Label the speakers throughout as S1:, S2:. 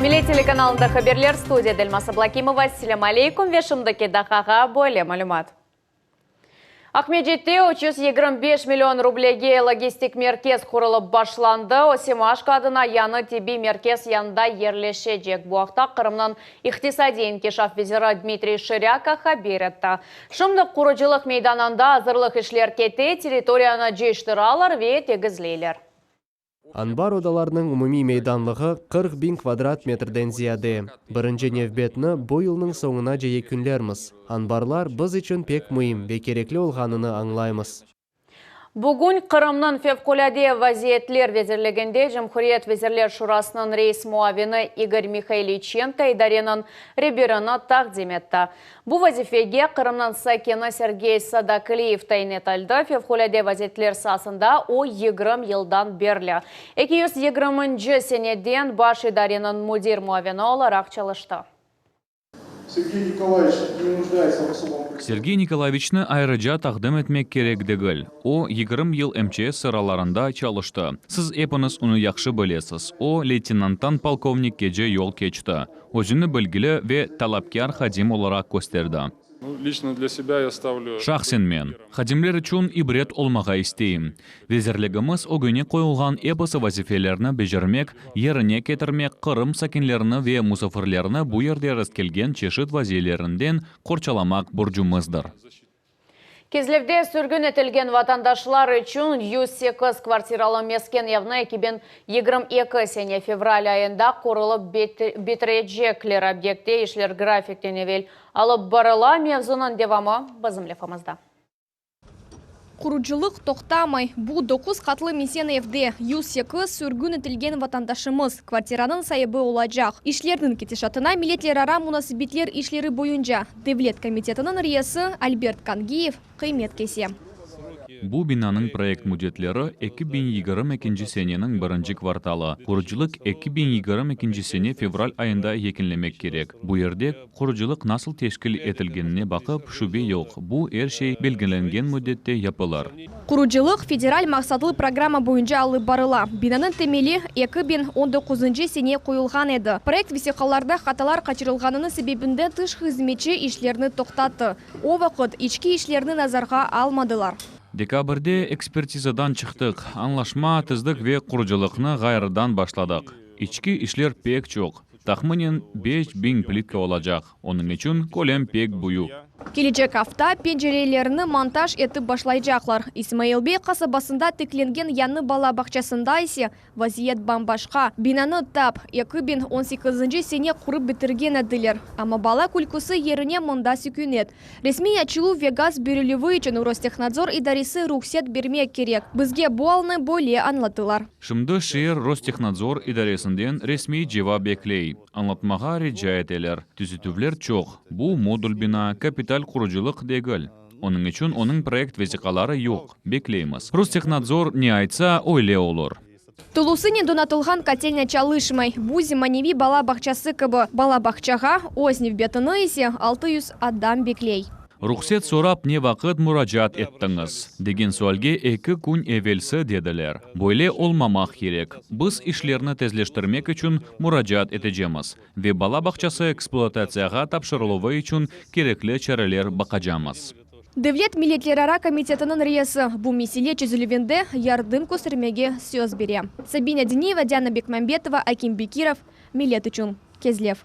S1: Millet telekanalında haberler, studiyada Elmaz Ablakimova. Selâm aleyküm ve şimdiki daqqağa böyle malümat. Aqmescitte 325 million rublege logistik merkez qurulıp başlandı. O, Semaşko adına yañı tibbiy merkez yanında yerleşecek. Bu aqta Qırımnıñ iqtisadiy inkişaf veziri Dmitriy Şırâko haber etti. Şimdi qurucılıq meydanında azırlıq işler kete, territoriyanı cıyıştıralar ve tegizleyler.
S2: Anbar odalarınıñ umumiy meydanlığı 40 biñ kvadrat metrden ziyade. Birinci nevbetni bu yılnıñ soñunace yekünlermiz. Anbarlar biz içün pek müim ve kerekli olğanını añlaymız.
S1: Bugün Qırımnıñ Fevqulâde vaziyetler vezirliginde Cumhuriyet Vezirler Şurasınıñ reis muavini İgor Mihayliçenko idareniñ reberini taqdim etti. Bu vazifege Qırımnıñ sakini Sergey Sadakliyev tayin etildi. Fevqulâde vaziyetler saasında o, 20 yıldan berli, 220-nci seneden baş idareniñ müdir muavini olaraq çalıştı.
S3: Сергей Николаевич не нуждается в особом
S4: Sergey Nikolayeviçni ayrıca taqdim etmek kerek degil. O, 20 yıl MÇS sıralarında çalıştı. Siz epiñiz onı yahşı bilesiz. O, leytenanttan polkovnikkece yol keçti. Özüni bilgili ve talapkâr hadim olaraq kösterdi.
S3: Ну, лично для себя я ставлю.
S4: Şahsen men, hadimler içün ibret olmağa isteyim. Vezirligimiz ögüne qoyulğan episi vazifelerni becermek, yerine ketirmek, Qırım sakinlerini ve musafirlerini bu yerde rastkelgen çeşit vaziyelerinden qorçalamaq borcumızdır.
S1: Kezlevde sürgün etilgen vatandaşlar içün 108 kvartiralı mesken evni 2022 sene fevral ayında qurulıp bitirecekler. Obyektte işler grafikten evel alıp barıla. Mevzunıñ devamı bizim lafımızda.
S5: Qurucılıq toqtamay. Bu 9 qatlı mesken evde 108 sürgün etilgen vatandaşımız kvartiranıñ saibi olacaq. İşlerniñ ketişatına Milletlerara munasebetler işleri boyunca Devlet komitetiniñ reisi Albert Kangiyev qıymet kese.
S4: Bu binanıñ proyekt müddetleri 2022 seneniñ birinci kvartalı. Qurucılıq 2022 sene fevral ayında yekünlemek kerek. Bu yerde qurucılıq nasıl teşkil etilgenine baqıp, şübe yoq. Bu er şey belgilengen müddette yapılır.
S5: Qurucılıq federal maqsatlı programma boyunca alıp barıla. Binanıñ temeli 2019 sene qoyulğan edi. Proyekt vesiqalarda hatalar qaçırılğanınıñ sebebinden tış hızmetçi işlerni toqtattı. O vaqıt içki işlerni nazarğa almadılar.
S4: Dekabrde ekspertizadan çıqtıq. Añlaşma tizdik ve qurucılıqnı ğayrıdan başladıq. İçki işler pek çoq. Tahminen 5000 plitka olacaq. Onıñ içün kölem pek büyük.
S5: Kelecek afta pencerelerni montaj etip başlaycaqlar. İsmail Bey qasabasında tiklengen yañı bala bağçasında ise vaziyet bam-başqa. Binanı tap 2018 sene qurıp bitirgen ediler. Amma bala külküsi yerine mında sükünet. Resmiy açıluv ve gaz berilüvi içün Rostehnadzor idaresi ruhset bermek kerek. Bizge bu alnı böyle añlattılar.
S4: Şimdi şeer Rostehnadzor idaresinden resmiy cevap bekley. Añlatmağa rica eteler. Tüzetüvler çoq. Bu modul bina, kapital qurucılıq degil. Onıñ içün onıñ proyekt vesiqaları yoq. Bekleymiz. Rostehnadzor ne aytsa, öyle olur.
S5: Tolusınen donatılğan kotelnâ çalışmay. Bu zemaneviy bala bağçası kibi. Bala bağçağa öz nevbetini ise 600 adam bekley.
S4: Ruhset sorap ne vaqıt muracaat ettiñiz? Degen sualge 2 kün evelsi dediler. Böyle olmamaq kerek. Biz işlerni tezleştirmek içün muracaat etecemiz ve bala bağçası ekspluatatsiyağa tapşırıluvı içün kerekli çareler baqacamız.
S5: Devlet milletlerara komitetiniñ reisi bu mesele çezilüvinde yardım köstermege söz bere. Sabina Diniyeva, Diana Bekmambetova, Akim Bekirov, Millet içün Kezlev.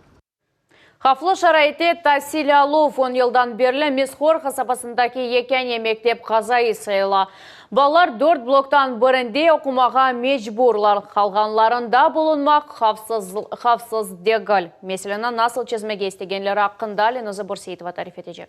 S1: Havflı şaraitte tasil aluv 10 yıldan berli Mishor qasabasındaki yekâne mektep qazaiy sayıla. Balalar dört bloktan birinde oqumağa mecburlar. Qalğanlarında bulunmaq havfsız, havfsız degil. Meseleni nasıl çezmege istegenleri aqqında Lenuza Burseitova tarif etecek.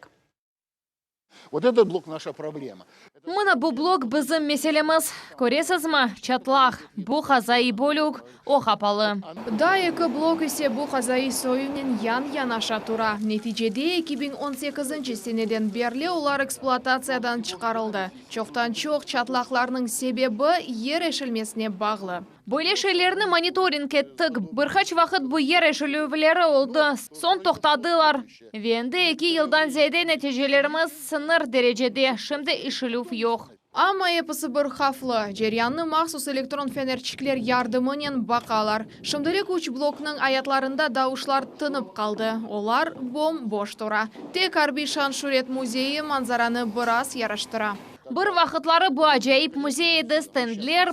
S6: Вот этот блок наша проблема.
S7: Mına bu blok bizim meselemiz. Köresizmi? Çatlaq. Bu qazaiy bölük. O qapalı.
S8: Daa eki blok ise bu qazaiy soyunen yan yanaşa tura. Neticede 2018 seneden berli olar ekspluatatsiyadan çıqarıldı. Çoqtan çoq çatlaqlarnıñ sebebi yer eşilmesine bağlı.
S7: Böyle şeylerni monitoring ettik. Bir qaç vaqıt bu yer eşilüvleri oldı. Soñ toqtadılar. Ve endi 2 yıldan ziyade neticelerimiz sıñır derecede. Şimdi eşilüv yoq.
S8: Amma episi bir havflı. Ceryannı mahsus elektron fenerçikler yardımınen baqalar. Şimdilik üç bloknıñ ayatlarında davuşlar tınıp qaldı, olar bom-boş tura. Tek arbiy şan-şüret müzeyi manzaranı biraz yaraştıra.
S7: Bir vaqıtları bu acayip müzey edi, stendler,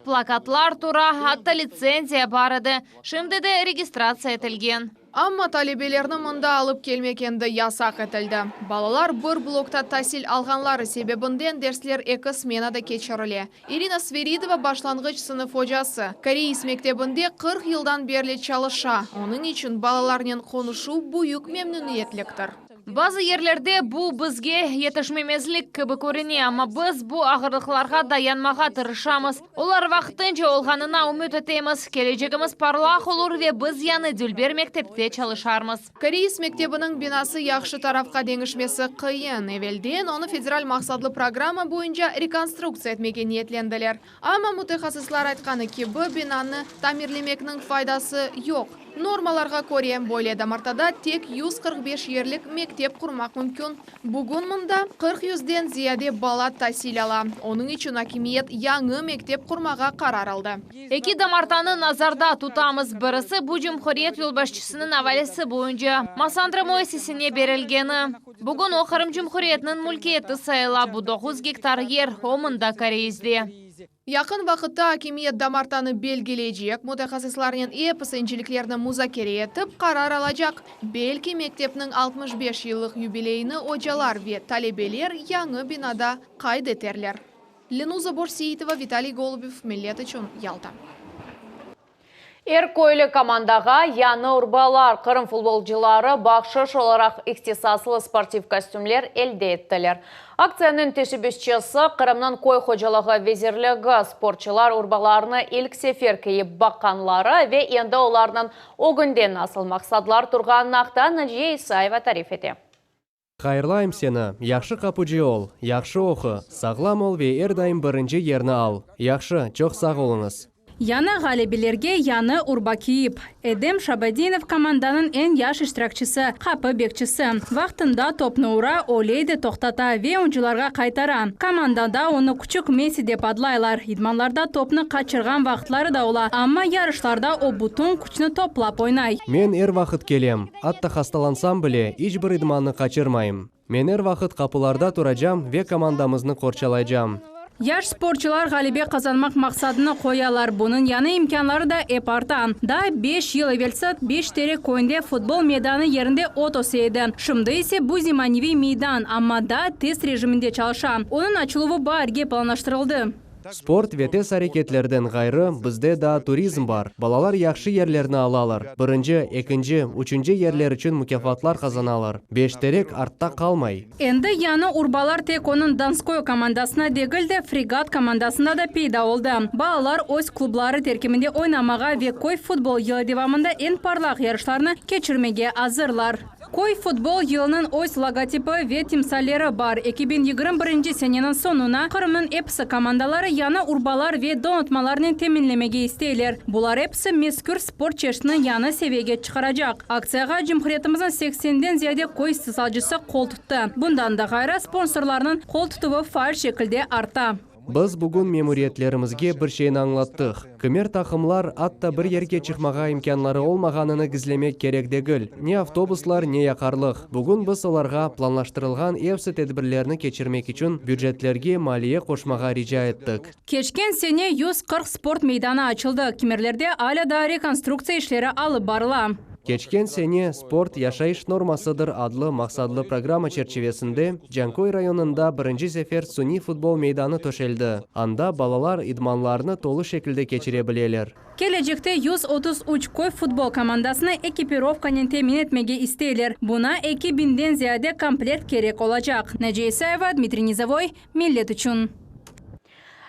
S7: plakatlar tura, atta litsenziya bar edi, şimdi de registratsiya etilgen.
S8: Amma talebelerni mında alıp kelmek endi yasaq etildi. Balalar bir blokta tasil alğanları sebebinden dersler eki smenada keçirile. İrina Sviridova başlanğıç sınıf ocası. Koreis mektebinde 40 yıldan berli çalışa. Onıñ içün balalarnen qonuşuv büyük memnüniyetliktir.
S7: Bazı yerlerde bu bizge yetişmemezlik kibi körüne, amma biz bu ağırlıqlarğa dayanmağa tırışamız. Olar vaqtınca olğanına ümüt etemiz. Kelecegimiz parlaq olur ve biz yañı dülber mektepte çalışarmız.
S8: Koreis mektebiniñ binası yahşı tarafqa deñişmesi qıyın. Evelden onı federal maqsatlı programma boyunca rekonstruktsiya etmege niyetlendiler. Amma mütehassıslar aytqanı kibi, binanı tamirlemekniñ faydası yoq. Normalarğa köre, böyle damartada tek 145 yerlik mektep qurmaq mümkün. Bugün mında 40 yüzden ziyade bala tasil ala. Onıñ içün akimiyet yañı mektep qurmağa qarar aldı.
S7: Eki damartanı nazarda tutamız. Birisi bu cumhuriyet yolbaşçısınıñ avalesi boyunca Massandra müessisesine berilgeni. Bugün o Qırım Cumhuriyetiniñ mülkiyeti sayıla, bu 9 gektar yer, o mında Koreizde.
S8: Yaqın vaqıtta akimiyet damartanı belgileycek, mütehassıslarnen episi inceliklerni muzakere etip qarar alacaq. Belki mektepniñ 65 yıllıq yubileyini ocalar ve talebeler yañı binada qayd eterler. Lenuza Borseitova, Vitaliy Golubev, Millet içün Yalta.
S1: Er köylü komandağa yañı urbalar, Qırım futbolcıları bahşış olaraq ihtisaslı sportiv kostümler elde ettiler. Aktsiyanıñ teşebbüsçisi Qırımnıñ köy hocalığı vezirligi, sportçılar urbalarını ilk sefer kiyip baqqanları ve endi olarnıñ ögünde nasıl maqsadlar turğanını aqta Naciye İsayeva tarif ete.
S2: Hayırlayım seni, yahşı qapucı ol, yahşı oqu, sağlam ol ve er daim birinci yerni al. Yahşı, çoq sağ oluñız.
S9: Yañı ğalebelerge yañı urba kiyip, Edem Şabadinov komandanıñ eñ yaş iştirakçisi, qapı bekçisi. Vaqtında topnı ura, öyle de toqtata ve oyuncılarğa qaytara. Komandada onı küçük Messi dep adlaylar. İdmanlarda topnı qaçırğan vaqıtları da ola, amma yarışlarda o bütün küçni toplap oynay.
S2: Men er vaqıt kelem. Atta hastalansam bile, iç bir idmannı qaçırmayım. Men er vaqıt qapılarda turacam ve komandamıznı qorçalaycam.
S9: Yaş sportçılar ğalebe qazanmaq maqsadını qoyalar, bunıñ yañı imkânları da ep arta. Daa beş yıl evelsi Beş Terek köyünde futbol meydanı yerinde ot öse edi. Şimdi ise bu zemaneviy meydan, amma daa test rejiminde çalışa. Onıñ açıluvı baarge planlaştırıldı.
S2: Sport ve tez areketlerden ğayrı, bizde daa turizm bar. Balalar yahşı yerlerni alalar, birinci, ekinci, üçünci yerler içün mukâfatlar qazanalar. Beş Terek artta qalmay.
S9: Endi yañı urbalar tek onıñ Donskoy komandasına degil de, Fregat komandasında da peyda oldı. Balalar öz klubları terkibinde oynamağa ve köy futbol yılı devamında eñ parlaq yarışlarnı keçirmege azırlar. Köy futbol yılınıñ öz logotipi ve timsalleri bar. 2021 seneniñ soñuna Qırımnıñ episi komandaları yañı urbalar ve donatmalarnen teminlemege isteyler. Bular episi mezkür sport çeşitini yañı seviyege çıqaracaq. Aktsiyağa cumhuriyetimizniñ seksenden ziyade köy istisalcısı qol tuttı. Bundan da ğayrı, sponsorlarnıñ qol tutuvı faal şekilde arta.
S2: Biz bugün memuriyetlerimizge bir şeyni añlattıq, kimer taqımlar atta bir yerge çıqmağa imkânları olmağanını gizlemek kerek degil, ne avtobuslar, ne yaqarlıq. Bugün biz olarğa planlaştırılğan epsi tedbirlerni keçirmek içün bücetlerge maliye qoşmağa rica ettik.
S9: Keçken sene 140 sport meydanı açıldı, kimerlerde alâ daa rekonstruktsiya işleri alıp barıla.
S2: Keçken sene Sport, yaşayış normasıdır adlı maqsadlı programma çerçivesinde Canköy rayonında birinci sefer suniy futbol meydanı töşeldi, anda balalar idmanlarını tolu şekilde keçire bileler.
S9: Kelecekte 133 köy futbol komandasını ekipirovkanen temin etmege isteyler, buña eki biñden ziyade komplekt kerek olacaq. Naciye İsayeva, Dmitriy Nizovoy, Millet içün.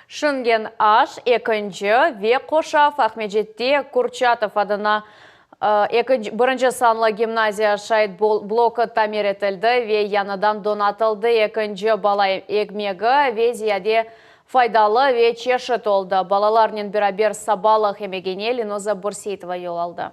S1: Şingen aş, ekinci, ve Qoşaf Aqmescitte Kurçatov adına ekinci, birinci sanlı gimnaziya şait blokı tamir etildi ve yañıdan donatıldı. Ekinci bala ekmegi ve ziyade faydalı ve çeşit oldı. Balalarnen beraber sabalıq yemegine Linoza Börseitova yol aldı.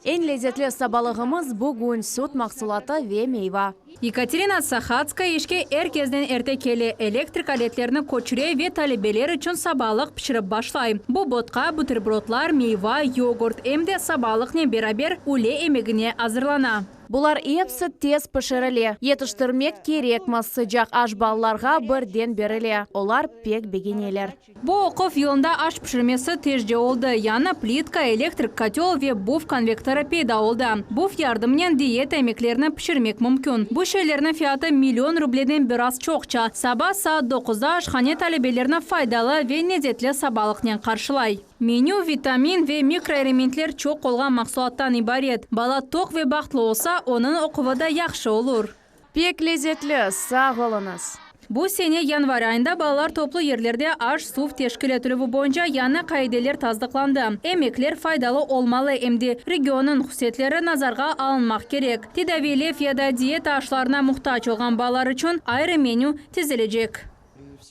S1: Eñ lezetli sabalığımız bugün, süt mahsulatı ve meyva.
S9: Yekaterina Sahatskaya işke er kezden erte kele, elektrik aletlerini köçüre ve talebeler içün sabalıq pişirip başlay. Bu botqa, buterbrodlar, meyva, yogurt, em de sabalıqnen beraber üle yemegine azırlana.
S1: Bular episi tez pişirile. Yetiştirmek kerekmiz. Sıcaq aş balalarğa birden berile. Olar pek begeneler.
S9: Bu oquv yılında aş pişirmesi tezce oldı, yañı plitka, elektrik kotel ve buv konvektorı peyda oldı. Buv yardımınen diyeta yemeklerini pişirmek mümkün. Bu şeylerniñ fiyatı million rubleden biraz çoqça. Saba saat doquzda aşhane talebelerni faydalı ve lezetli sabalıqnen qarşılay. Menü vitamin ve mikroelementler çoq olğan mahsulattan ibaret. Bala toq ve bahtlı olsa, onıñ oquvı da yahşı olur.
S1: Pek lezetli, sağ oluñız!
S9: Bu sene yanvar ayında balalar toplu yerlerde aş-suv teşkil etilüvi boyunca yañı qaideler tasdıqlandı. Emekler faydalı olmalı, em de regionnıñ hususiyetleri nazarğa alınmaq kerek. Tedaviylev ya da diyeta aşlarına muhtac olğan balalar içün ayrı menü tizilecek.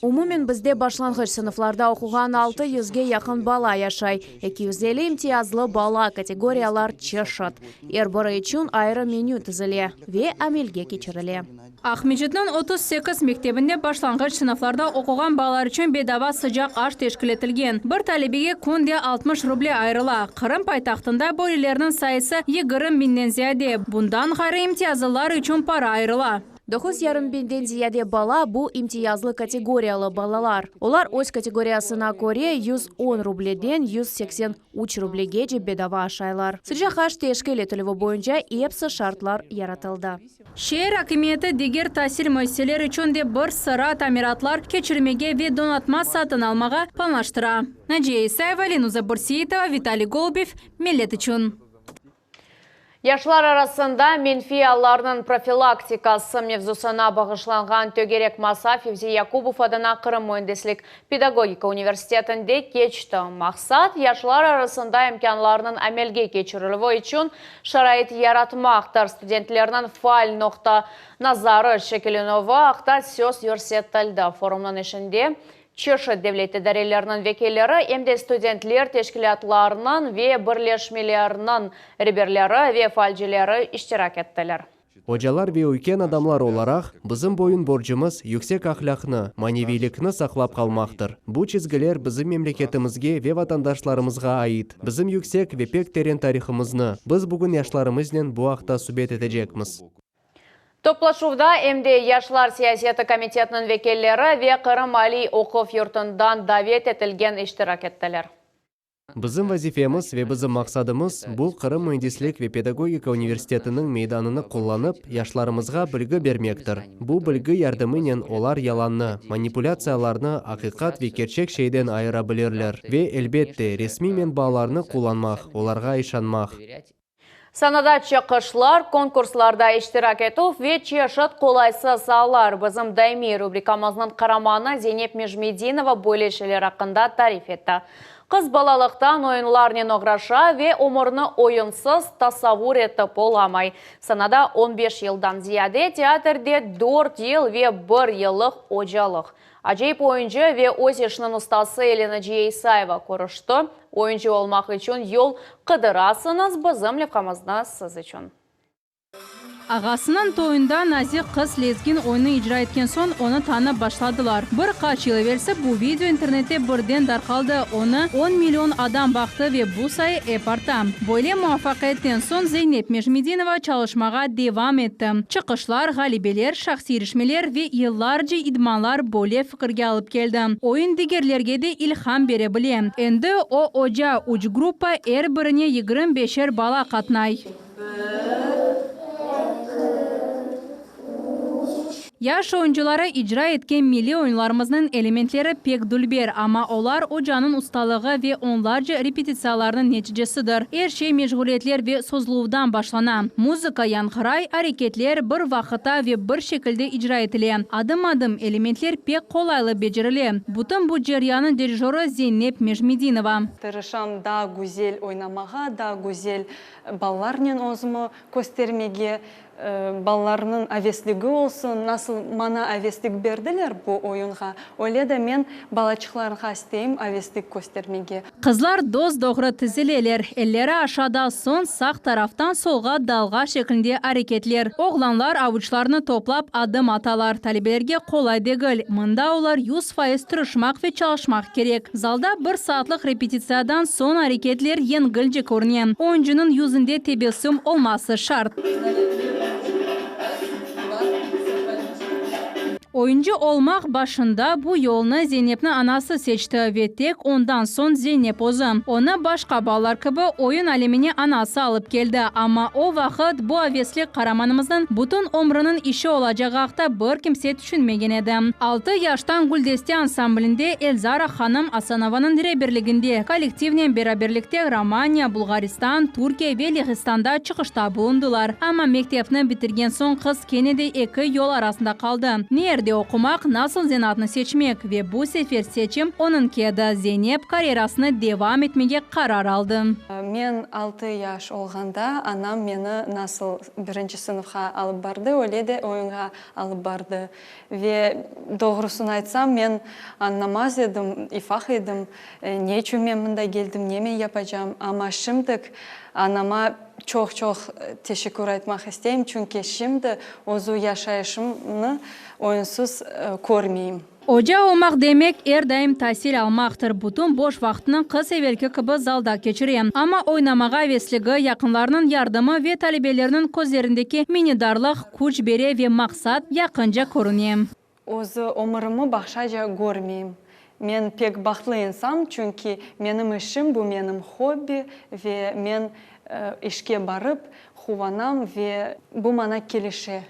S1: Umumen bizde başlanğıç sınıflarda oquğan altı yüzge yaqın bala yaşay. 250 imtiyazlı bala, kategoriyalar çeşit. Er biri içün ayrı menü tizile ve amelge keçirile.
S9: Aqmescitniñ 38 mektebinde başlanğıç sınıflarda oquğan balalar içün bedava sıcaq aş teşkil etilgen. Bir talebege künde 60 ruble ayırıla. Qırım paytahtında böylelerniñ sayısı 20 biñden ziyade. Bundan ğayrı imtiyazlılar içün para ayırıla.
S1: Doquz yarım biñden ziyade bala, bu imtiyazlı kategoriyalı balalar. Olar öz kategoriyasına köre 110 rubleden 183 rublegece bedava aşaylar. Sıcaq aş teşkil etilüvi boyunca epsi şartlar yaratıldı.
S9: Şeer akimiyeti diger tasil müessiseler içün de bir sıra tamiratlar keçirmege ve donatma satın almağa planlaştıra. Naciye İsayeva, Lenuza Bürseitova, Vitaliy Golubev, Millet içün.
S1: Yaşlar arasında menfiy allarnıñ profilaktikası mevzusına bağışlanğan tögerek masa Fevzi Yakubov adına Qırım müendislik pedagogika universitetinde keçti. Maqsat, yaşlar arasında imkânlarnıñ amelge keçirilüvi içün şarait yaratmaqtır. Studentlerniñ faal noqta nazarı şekillenüvi aqta söz yürsetildi. Forumnıñ işinde Çeşit devlet idareleriniñ vekilleri, em de studentler teşkilâtlarınıñ ve birleşmeleriniñ reberleri ve faalcileri iştirak ettiler.
S2: Ocalar ve üyken adamlar olaraq, bizim boyun-borcumız yüksek ahlâqnı, maneviylikni saqlap qalmaqtır. Bu çizgiler bizim memleketimizge ve vatandaşlarımızğa ait. Bizim yüksek ve pek teren tarihımıznı, biz bugün yaşlarımıznen bu aqta subet etecekmiz.
S1: Toplaşuvda em de Yaşlar siyaseti komitetiniñ vekilleri ve Qırım aliy oquv yurtundan davet etilgen iştirak ettiler.
S2: Bizim vazifemiz ve bizim maqsadımız, bu Qırım müendislik ve pedagogika universitetiniñ meydanını qullanıp, yaşlarımızğa bilgi bermektir. Bu bilgi yardımınen olar yalannı, manipulâtsiyalarnı aqiqat ve kerçek şeyden ayıra bilirler. Ve, elbette, resmiy menbaalarnı qullanmaq, olarğa işanmaq.
S1: Sanada çıqışlar, konkurslarda iştirak etüv ve çeşit qolaysız allar. Bizim daimiy rubrikamıznıñ qaramanı Zeynep Mejmedinova böyle şeyler aqqında tarif etti. Qız balalıqtan oyunlarnen oğraşa ve ömürni oyunsız tasavvur etip olamay. Sanada on beş yıldan ziyade, teatrde dört yıl ve bir yıllıq ocalıq. Acayip oyuncı ve öz işiniñ ustası Elinaciye İsayeva körüşti. Oyuncı olmaq içün yol qıdırasıñız, bizim levhamıznı siz içün.
S9: Ağasınıñ toyunda nazik qız lezgin oyunı icra etken soñ, onı tanıp başladılar. Bir qaç yıl evelsi bu video internette birden darqaldı, onı on million adam baqtı ve bu sayı ep arta. Böyle muvafaqiyetten soñ Zeynep Mejmidinova çalışmağa devam etti. Çıqışlar, ğalibeler, şahsiy irişmeler ve yıllarca idmanlar böyle fikirge alıp keldi, oyun digerlerge de ilham bere bile. Endi o, oca, üç gruppa, er birine yigirmi beşer bala qatnay. Yaş oyuncıları icra etken milliy oyunlarımıznıñ elementleri pek dülber, amma olar ocanıñ ustalığı ve onlarca repetitsiyalarnıñ neticesidir. Er şey meşğuliyetler ve sozuluvdan başlana. Muzıka yañğıray, areketler bir vaqıtta ve bir şekilde icra etile. Adım-adım elementler pek qolaylı becerile. Bütün bu ceryannıñ dirijörı Zeynep Mejmidinova.
S10: Tırışam daa güzel oynamağa, daa güzel balalarnen özümi köstermege. Balalarnıñ avesligi olsun, nasıl maña aveslik berdiler bu oyunğa, öyle de men balaçıqlarğa isteyim aveslik köstermege.
S9: Qızlar dos-doğru tizileler, elleri aşağıda, soñ sağ taraftan solğa dalğa şeklinde areketler. Oğlanlar avuçlarını toplap adım atalar. Talebelerge qolay degil, mında olar 100% tırışmaq ve çalışmaq kerek. Zalda bir saatlıq repetitsiyadan soñ areketler yengilce körüne. Oyuncınıñ yüzünde tebessüm olması şart. Oyuncı olmaq başında bu yolnı Zeynepniñ anası seçti ve tek ondan soñ Zeynep özü. Onı başqa balalar kibi oyun alemine anası alıp keldi, amma o vaqıt bu aveslik qaramanımıznıñ bütün ömrüniñ işi olacağı aqta bir kimse tüşünmegen edi. Altı yaştan Güldeste ansamblinde Elzara hanım Asanovanıñ reberliginde kollektivnen beraberlikte Romaniya, Bulğaristan, Türkiye ve Lehistanda çıqışta bulundılar. Amma mektepni bitirgen soñ qız kene de eki yol arasında qaldı, ne yerde oqumaq, nasıl zenaatnı seçmek? Ve bu sefer seçim onıñki edi, Zeynep karyerasını devam etmege qarar aldı.
S10: Men altı yaş olğanda anam meni nasıl birinci sınıfqa alıp bardı, öyle de oyunğa alıp bardı. Ve doğrusını aytsam, men añlamaz edim, ifaq edim, ne içün men mında geldim, ne men yapacam. Amma şimdik anama çoq-çoq teşekkür aytmaq isteyim, çünki şimdi özü yaşayışımnı oyunsız körmeyim.
S9: Oca olmaq demek, er daim tasil almaqtır. Bütün boş vaqtını qız evelki kibi zalda keçire. Amma oynamağa avesligi, yaqınlarınıñ yardımı ve talebeleriniñ közlerindeki minnetdarlıq küç bere ve maqsat yaqınca körüne.
S10: Özü ömürimi bağşaca körmeyim. Men pek bahtlı insam, çünki menim işim, bu menim hobbi ve men işke barıp quvanam ve bu maña kelişe.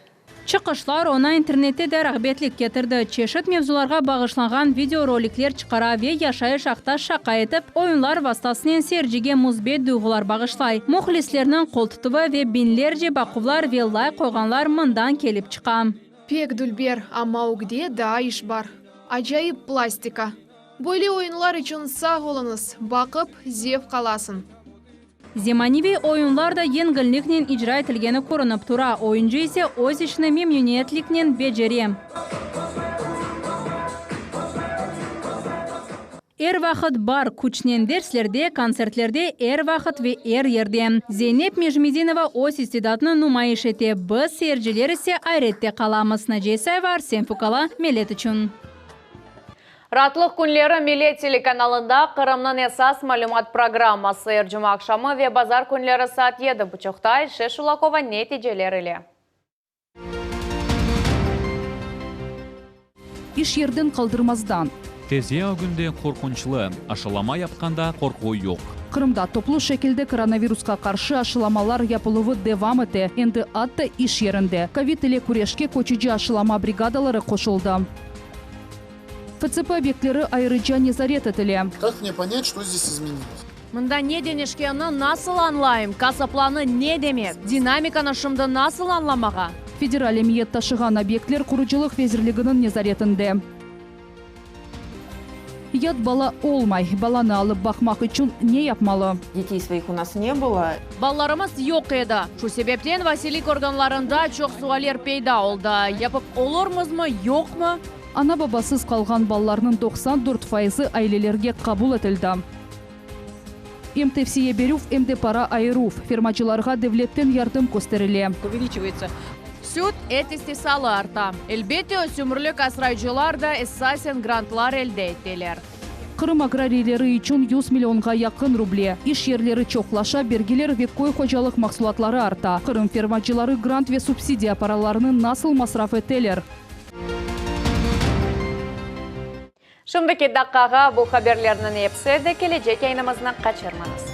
S9: Çıqışlar oña internette de rağbetlik ketirdi, çeşit mevzularğa bağışlanğan videorolikler çıqara ve yaşayış aqta şaqa etip, oyunlar vastasınen seyircige müsbet duyğular bağışlay. Mühlislerniñ qoltutuvı ve biñlerce baquvlar ve layk qoyğanlar mından kelip çıqa.
S8: Pek dülber, amma ögde daa iş bar. Acayip plastika! Böyle oyunlar içün sağ oluñız, baqıp, zevq alasıñ.
S9: Zemaneviy oyunlar da yengilliknen icra etilgeni körünip tura, oyuncı ise öz işini memnüniyetliknen becere. Er vaqıt bar küçnen derslerde, kontsertlerde, er vaqıt ve er yerde. Zeynep Mejmidinova öz istidatını numayış ete, biz, seyirciler ise ayrette qalamız. Naciye İsayeva, Arsen Fukala, Millet içün.
S1: Raatlıq künleri Millet telekanalında Qırımnıñ esas malümat programması er cumaaqşamı ve bazar künleri saat yedi buçuqta Ayşe Şulakova neticeler ile.
S11: İş yerden qaldırmazdan.
S4: Tezya ögünde qorqunçlı, aşılama yapqanda qorqu yoq.
S11: Qırımda toplu şekilde koronavirusqa qarşı aşılamalar yapıluvı devam ete, endi atta iş yerinde. Kovid ile küreşke köçüci aşılama brigadaları qoşuldı. FCP obyektleri ayrıca nezaret etile.
S3: Kak mne ponyat, çto zdes izmenilos?
S7: Mında ne deñişkenini nasıl añlayım? Kassa planı ne demek? Dinamikanı şimdi nasıl añlamağa?
S11: Federal emiyet taşığan obyektler Qurucılıq vezirliginiñ nezaretinde. Yat bala olmay. Balanı alıp baqmaq içün ne yapmalı?
S12: Detey svoih u nas ne bylo.
S7: Balalarımız yoq edi. Şu sebepten vasiylik organlarında çoq sualler peyda oldı, yapıp olurmızmı, yoqmı?
S11: Ana-babasız qalğan balalarnıñ 94 fayızı ailelerge qabul etildi. Em tevsiye berüv, em de para ayıruv. Fermacılarğa devletten yardım kösterile.
S7: Süt, et istisalı arta. Elbette, ösümrlik asrayıcılar da esasen grantlar elde eteler.
S11: Qırım agrariyleri içün yüz millionğa yaqın ruble. İş yerleri çoqlaşa, bergiler ve köy hocalıq mahsulatları arta. Qırım fermacıları grant ve subsidiya paralarını nasıl masraf eteler?
S1: Şimdiki daqqağa bu haberlerniñ episi edi, kelecek yayınımıznı qaçırmañız.